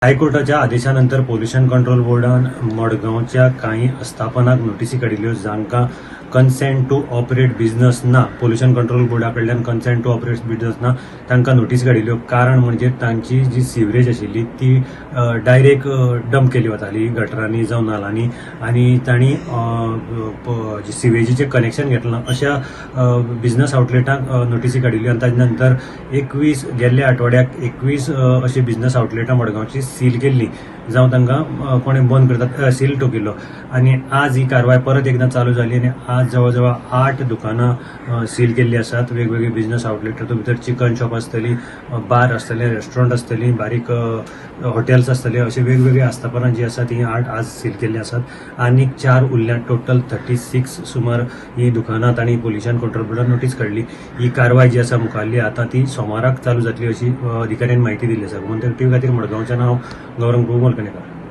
हायकोर्टाच्या आदेशा नंतर pollution control बोर्डान मडगांवच्या कांय आस्थापनांक नोटीसी काडिल्ल्यो, जांकां कन्सेंट टू ऑपरेट बिझनस ना, पोल्युशन कंट्रोल बोर्डा कडल्यान कन्सेंट टू ऑपरेट बिझनस ना, तांकां नोटीस काडिल्ल्यो. कारण म्हणजे तांची जी सिवरेज आशिल्ली ती डायरेक्ट डंप केली वताली गटरांनी जावं नालांनी आनी तांणी सिवेजीचें कनेक्शन घेतलां अशा बिझनस आउटलेटांक नोटीसी काडिल्ल्यो. आनी ताजे नंतर 21, गेल्ल्या आठवड्याक 21 अशी बिझनस आउटलेटां मडगांवची सील केल्ली जावं तांकां कोणें बंद करतात सील ठोकिल्लो. आनी आज ही कारवाय परत एकदां चालू जाली आनी आज जवळ जवळ आठ दुकानां सील केल्ली आसात, वेगवेगळे बिझनस आउटलेट. तातूंत भितर चिकन शॉप आसतली, बार आसतले, रेस्टॉरंट आसतली, बारीक हॉटेल्स आसतले, अशी वेगवेगळी आस्थापनां जी आसा ती आठ आज सील केल्ली आसात. आनीक चार उरल्या. टोटल 36 सुमार ही दुकानां तांणी पोल्युशन कंट्रोल बोर्डान नोटीस काडली. ही कारवाय जी आसा मुखारली आतां ती सोमाराक चालू जातली अशी अधिकाऱ्यांनी म्हायती दिल्ली आसा. गोमंतक टीव्ही खातीर मडगांवच्यान हांव गौरंग प्रभू मलकणेकर.